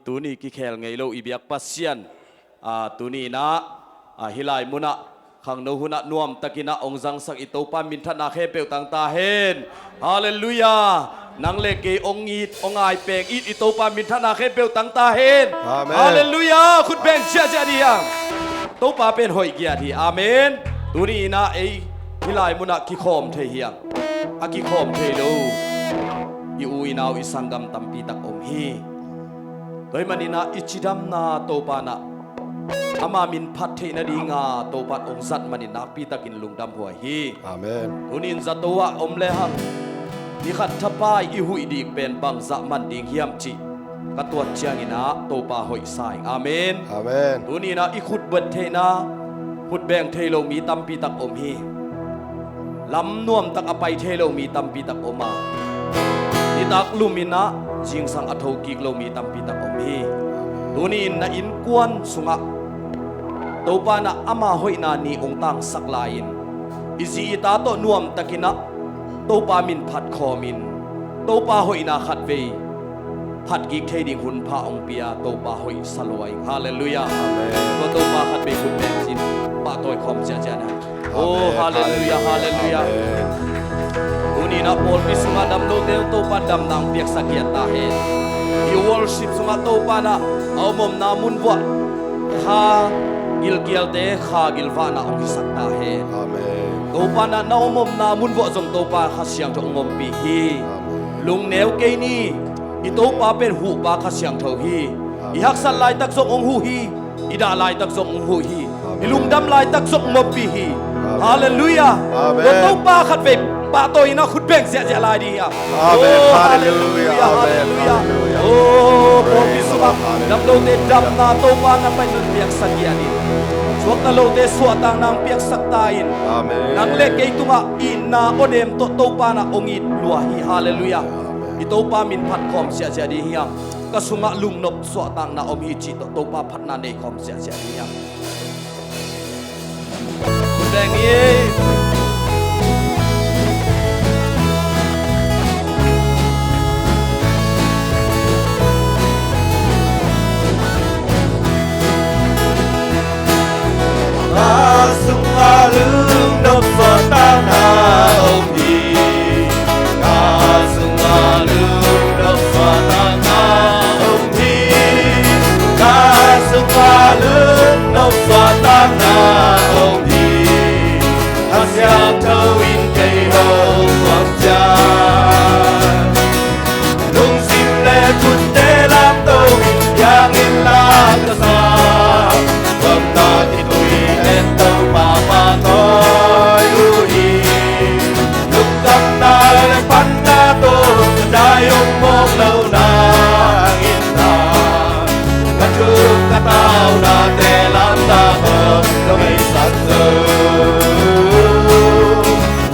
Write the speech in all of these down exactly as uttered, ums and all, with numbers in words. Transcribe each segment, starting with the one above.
Tuni kikhel ngei lo i biak Pasian, a, tuni inah, a, hih lai munah khangno hunah nuamtakinah hong zangsak i Topa minthanna khempeuh tang ta hen. Halleluiah. Nang le kei hong it, hong ai peng it i Topa minthanna khempeuh tang ta hen. Amen. Halleluiah. Khut beng ziahziah dih hiam? Topa pen hoih giat hi. Amen. Tuni inah ei hih lai munah kikhawm thei hiam? A kikhawm thei lo i u i nau i sanggam tampi tak om hi. Tua ahih maninah i cidamna Topa inah ama min phat theih nadinga Topa in hong zat manin nakpi takin lungdam huai hi. Amen. Tunin zato ah om lehang ni khat thapai i huih ding pen bangzah man ding hiam cih ka tuat cianginah Topa hoih sa ing. Amen. Amen. Tuninah i khutbet theihna, khutbeng thei lo mi tampi tak om hi. Lam nuamtak a pai thei lo mi tampi tak om a, nitak luminah zingsang a thokik lo mi tampi tak om hi. Tuni-in na innkuan sungah Topa inah ama hoihna ni hong tangsak lai-in i zi i ta tawh nuamtakinah Topa min phat khawmin Topa hoihna khatvei phat kik thei ding hun pha hong pia Topa hoih sa lua ing. Halleluiah. Amen. Tua Topa khatvei khut beng cin pahtawi khawm ziahziah na. Oh, amen. Halleluiah, halleluiah. Amen. Tuninah pawlpi sungah damlote Topa damna hong piaksak giat ta hen. I worship sungah Topa inah a om omna mun vuah kha gilkialte kha gilvahna hong hisak ta hen. Amen. Topa inah na om omna mun vuah zong Topa Kha Siangtho hong ompih hi. Amen. Lungneu kei ni. I Topa pen huhpa Kha Siangtho hi. Amen. I haksat laitak zong hong huh hi. I dah laitak zong hong huh hi. Amen. I lungdam laitak zong hong ompih hi. Amen. Halleluiah. Amen. Tua Topa khatvei pahtawi inah khut beng ziahziah lai dih hiam? Amen. Oh, halleluiah, halleluiah, halleluiah. Amen. Halleluiah. Oh, pawlpi sungah damlote damna Topa na pai nun piaksak giat in, suakta lote suahtakna hong piaksak ta in. Amen. Nang le kei tungah itna awnem tawh Topa inah hong it lua hi. Halleluiah. Amen. I Topa min phat khawm ziahziah dih hiam? Ka sungah lungnop suahtakna om hi cih tawh Topa phatna nei khawm ziahziah dih hiam? Beng hi. Ka sungah lungnop suahtakna om hi. Ka sungah lungnop suahtakna om hi. Ka sungah lungnop suahtakna om hi. Kha Siangtho in kei hong puang ciat. Lungsim le thutte lamto in biakinn la ka sa. Gamna khitui ten Topa pahtawi uh hi. Lungdamna le panna tawh ka dai hong mawk lo nangin na. Ka thum ka taunate lamdang tawh ka veisak zo.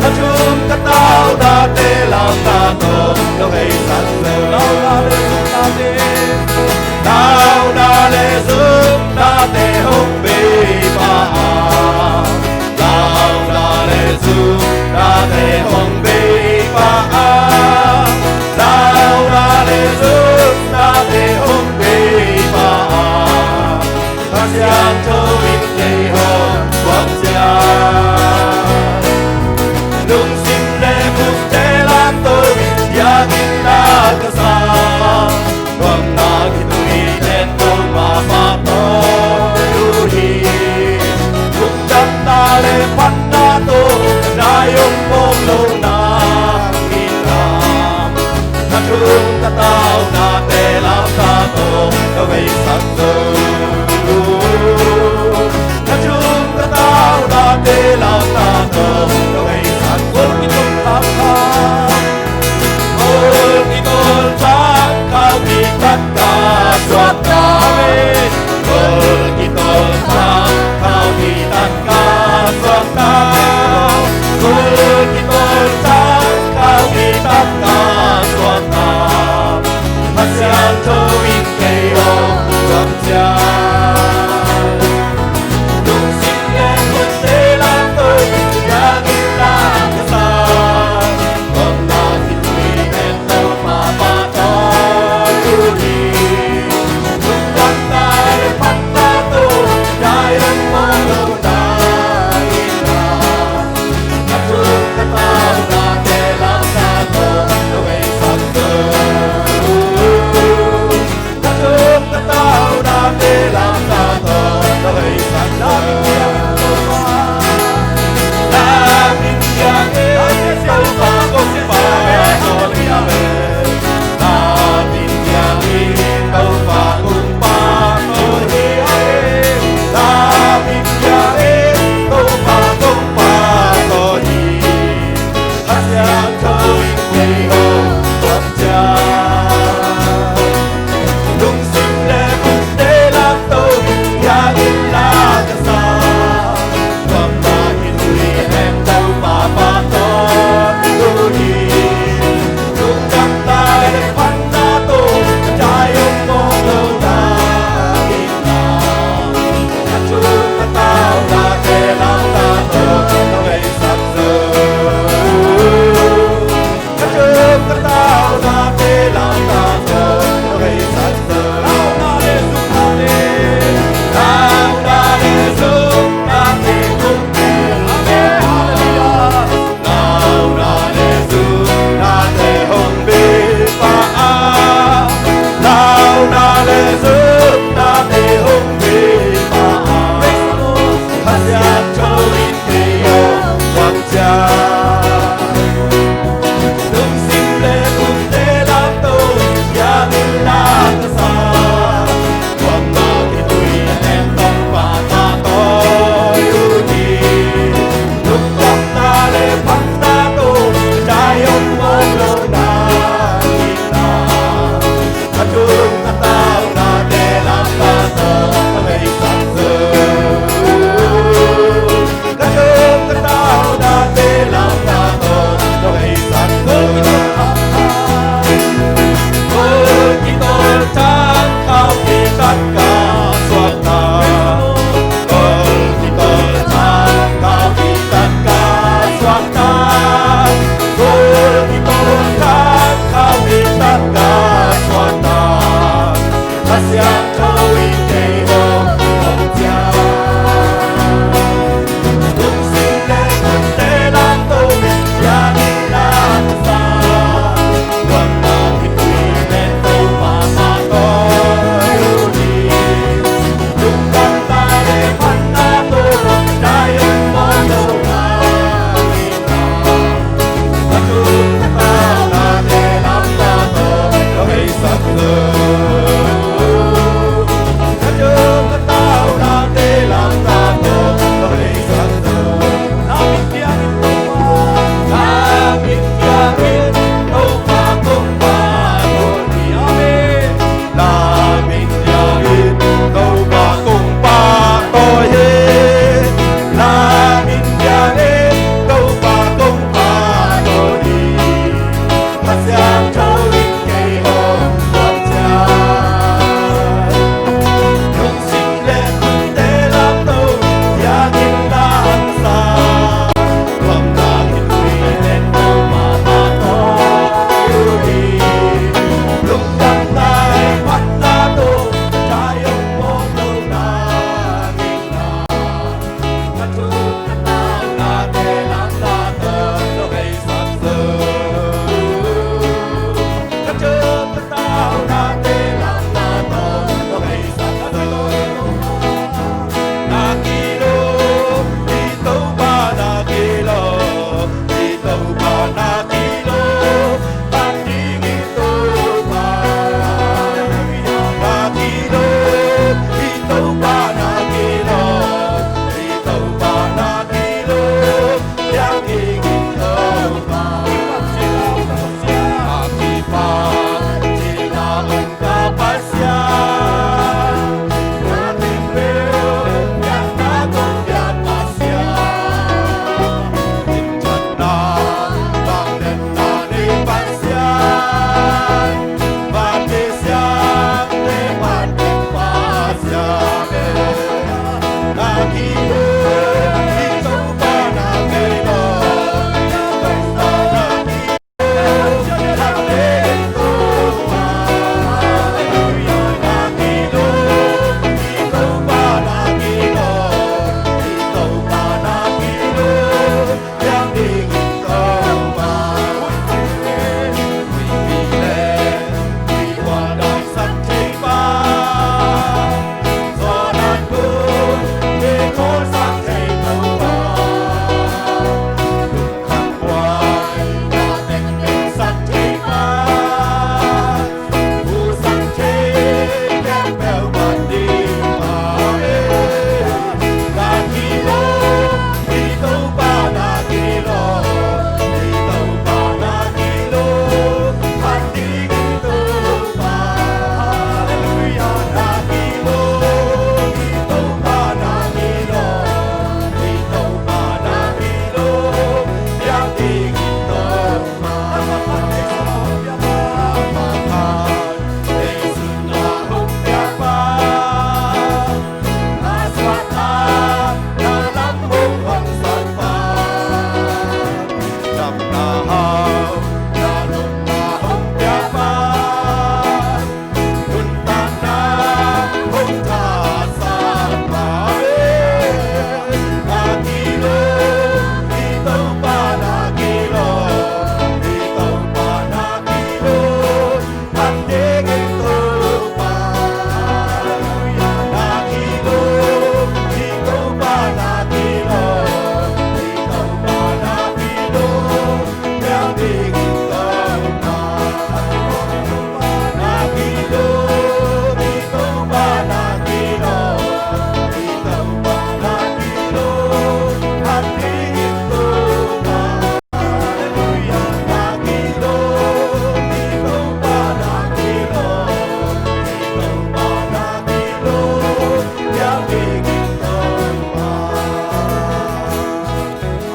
Ka thum ka taunate lamdang tawh ka veisak zo. Launa le zumnate, launa le zumnate hong bei pah a. Launa le zumnate hong bei pah a. Launa le zumnate hong bei pah a. Kha Siangtho in kei hong puang ciat. Lungsim le thutte lamto in biakinn la ka sa. Gamna khitui ten Topa pahtawi uh hi. Lungdamna le panna tawh ka dai hong mawk lo nangin na. Ka thum ka taunate lamdang tawh ka veisak zo. Ka thum ka taunate lamdang tawh ka veisak zo. Kawl kitol thang khau, kawl kitol thang khau kitat ka suakta ve. Kawl kitol thang khau kitat ka suakta. Kawl kitol thang khau kitat ka suakta. Kha Siangtho in kei hong puang ciat. Lungsim le thutte lamto in biakinn la ka sa. Gamna khitui ten Topa pahtawi uh hi.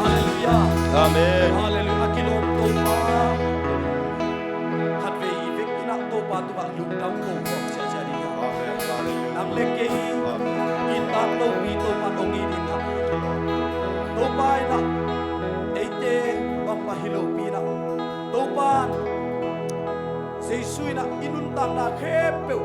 Halleluia. Amen. Halleluia. A kilawm Topa. Khatvei i vek in ah Topa tungah lungdam ko, ko siasia ding a. Amen. Halleluia. Nang le kei, amen, i tak lopi Topa hong it in ah. Topa in ah eite bangmah hi lopi in ah, Topa Jesu in ah i nuntakna khempeuh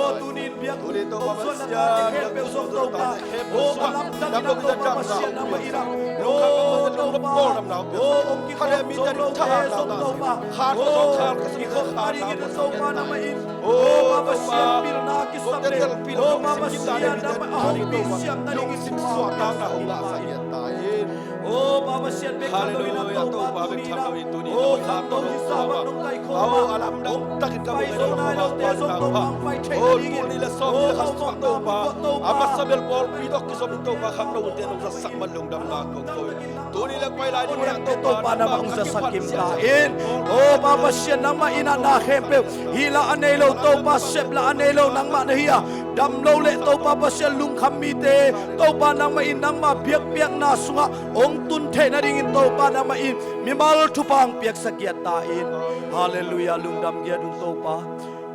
Aw, tuni in biak hong zuan nate khempeuh zong Topa, aw, a lamdang in ah Topa Pasian nangmah in ah, aw Topa, aw hong kikhawm zo lote zong Topa, aw kikhop a dingin ah Topa nangmah in, aw Pa Pasian pilna kisam le, aw Pa Pasian nangmah a hong pisiam nadingin Topa hong pia sa in. Aw Pa Pasian, bek tham lo in ah Topa tuni in ah, aw khangno hisa bang nong kaikhawm a, hong pai zo nai lote zong Topa hong pai theih nadingin, aw a hong Topa, a masa bel pawlpi tawh kizom in Topa khangnote nong zasak man lungdamna kong ko hi. Tuni le pai lai ding uh Topa nangmah hong zasak kim ta in. Aw Pa Pasian, nangmah in ah na khempeuh, hih lah a nei lo Topa, sep lah a nei lo nangmah na hi a, dam lo le Topa Pasian lungkham mite Topa nangmah in nangmah biakpiakna sungah hong tun theih nadingin Topa nangmah in mimal thupha hong piaksak giat ta in. Halleluiah, lungdam giat ung Topa.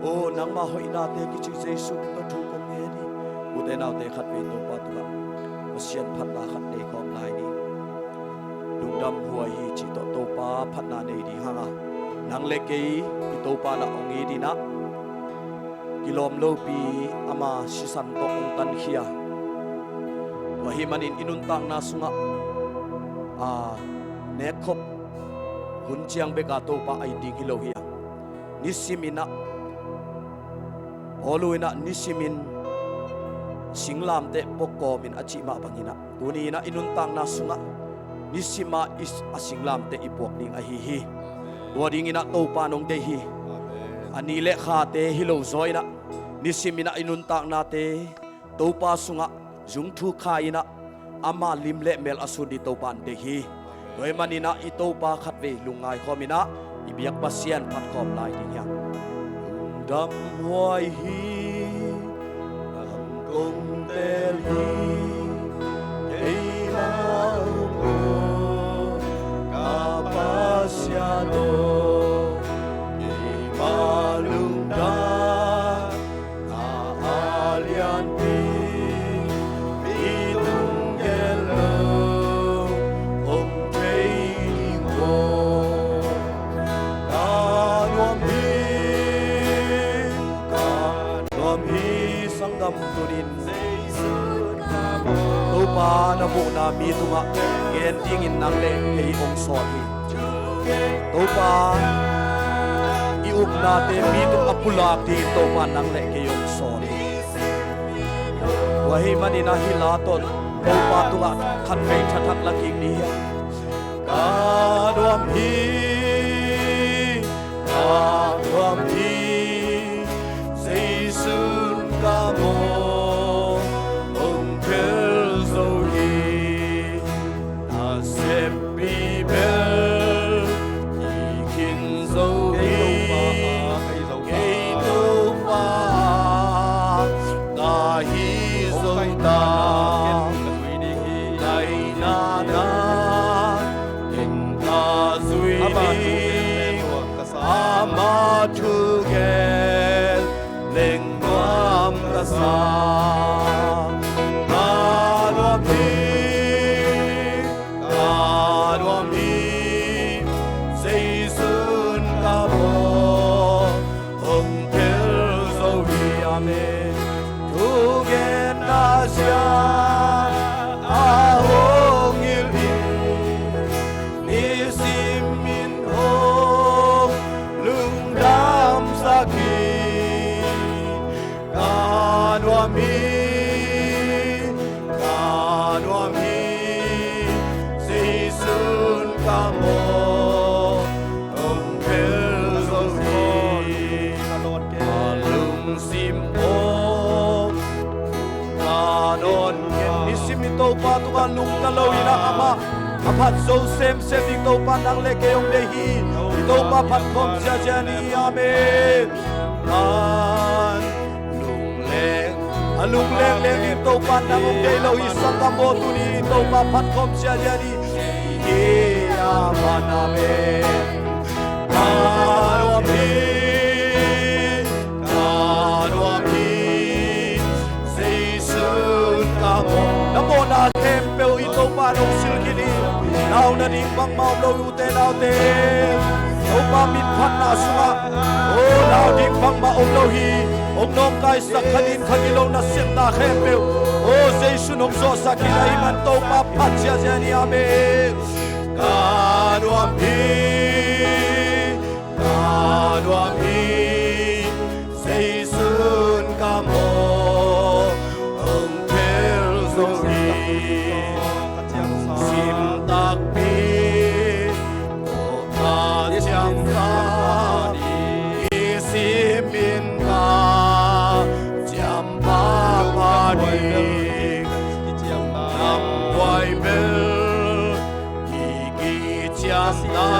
Aw nangmah hoihnate kici Jesu min tawh thu kong ngen hi. Ute naute, khatvei Topa tungah Pasian phatna khat nei khawm lai ni. Lungdam huai hi cih tawh Topa phatna nei ding hang a, nang le kei i Topa in ah hong it in ah, kilawm lopi ama sisan tawh hong tankhia. Tua ahih manin i nuntakna sungah a nekkhop hun ciang bek a Topa a it ding hi lo hi a, nisim in ah Paulu in ah nisimin singlamteh puak kawmin a cih mah bangin ah, tuni in ah i nuntakna sungah nisim a i, a singlamteh i puak ding ahi hi. Tua dingin ah Topa nong deih hi. A ni le khate hi lo zaw in ah, nisimin ah i nuntaknate Topa sungah zungthuk kha in ah, ama lim le mel a sut ding Topa in deih hi. Tua ahih manin ah i Topa khatvei lungngai khawm in ah, i biak Pasian phat khawm lai ding hi hang. Lungdam huai hi, nang kong tel hi, keima ung aw, ka Pasian aw, keima lungdam na a lianpi, mi lunggel lo om thei ding aw. Ka nuam hi, ka nuam hi. Sanggam, tunin Topa na muhna mi tungah gen dingin nang le kei hong sawl hi. Topa, i upnate mi tungah pulak dingin Topa nang le kei hong sawl hi. Tua ahih manin ah hih la tawh Topa tungah khatvei thathat la kik ni hi. Ka nuam hi, ka nuam hi, Jesu in ka maw hong khel zo hi. Na seppi bel kikhin zo hi. Kei Topa ka hi zo ta, taina na teng ka zui ding, ama thu gen leng nuam ka sa. Ka nuam hi, ka nuam hi, Jesu Topa tungah lungta lo in ah amah a phat zo semsem ding Topa nang le kei hong deih hi. I Topa phat khawm ziazia ni. Amen. Amen. Lungleng, a lungleng leng in Topa nang hong deih lo hi. Sanggambaw, tuni in Topa phat khawm ziazia ni. Hi a man a men. Ka nuam hi, ka nuam hi, Zeisu in ka mawh. Na mawhna khempeuh in Topa nong silh khin hi. Lau nading bangmah om lo hi, ute naute. Topa min phatna sungah, o, lau ding bangmah om lo hi. Hong nawngkaisak kha nin kha gilo na siatna khempeuh, o, Zeisu in hong zawhsak khin ahih man Topa phat ziazia ni. Amen. Ka nuam hi, ka nuam hi, Zeisu in ka mawh hong phel zo hi. Sim takpi, ka ciamsa, i sim in ka ciam pahpah ding. Lambuai bel i kiciamna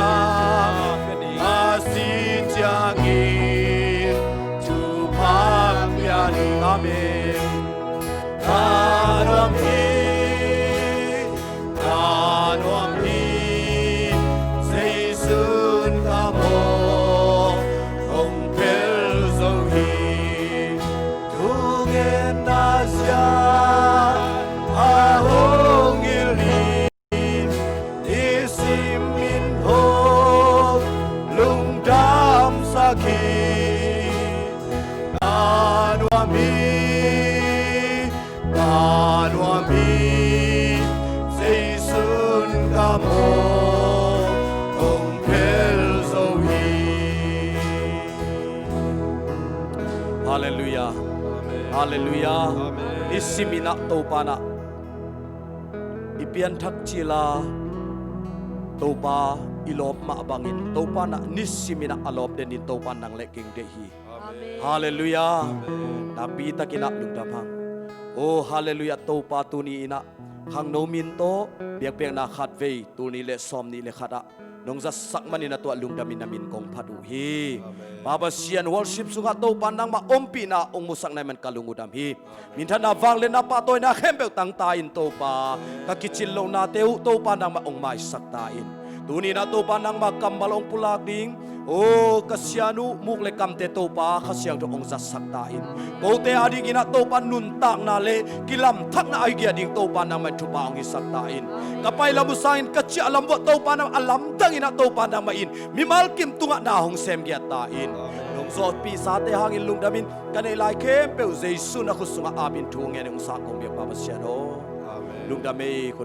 a si ciangin thupha pia ding. Amen. Ka nuam hi, ka nuam hi, Zeisu in ka mawh hong phel zo hi. Thugenna ziat a hong hilh in, i sim in hong lungdamsak hi. Ka nuam hi, ka nuam hi, Zeisu in ka mawh hong phel zo hi. Halleluiah. Amen. Halleluiah. Amen. Nisim in ah Topa in ah i pianthak cil a, Topa i lawp mah bangin Topa in ah nisim in ah a lawp den in Topa nang le kei hong deih hi. Amen. Halleluiah. Amen. Nakpi takin ah lungdam hang. O, halleluiah. Topa, tuni in ah khangno min tawh biakpiakna khatvei, tul nih le sawm nih le khat ah nong zatsak manin a tuah lungdam in na min kong phat uh hi. Amen. Pa Pasian, worship sungah Topa nangmah ompihna hong musak na hih man ka lung uh dam hi. Minthanna, vangliatna, pahtawina khempeuh tangta in Topa, ka kicin lohnate uh Topa nangmah hong maisak ta in. Tuni in ah Topa nangmah kammal hong pulak ding, o, ka sianu muk le kamte Topa Kha Siangtho hong zatsak ta in. Kote adingin ah Topa nuntakna le kilamthakna a hi gia ding Topa nangmah in thupha hong hisak ta in. Ka pailam uh sangin ka ciahlam uh ah Topa nangmah a lamdangin ah Topa nangmah in mimal kim tungah na hong sem giat ta in. Nong zawhpih sate hangin lungdam in, ka neih lai khempeuh Zeisu na khut sungah ap in thu ngen hong sang kong biak Pa Pasian aw. Amen. Lungdam ei, khut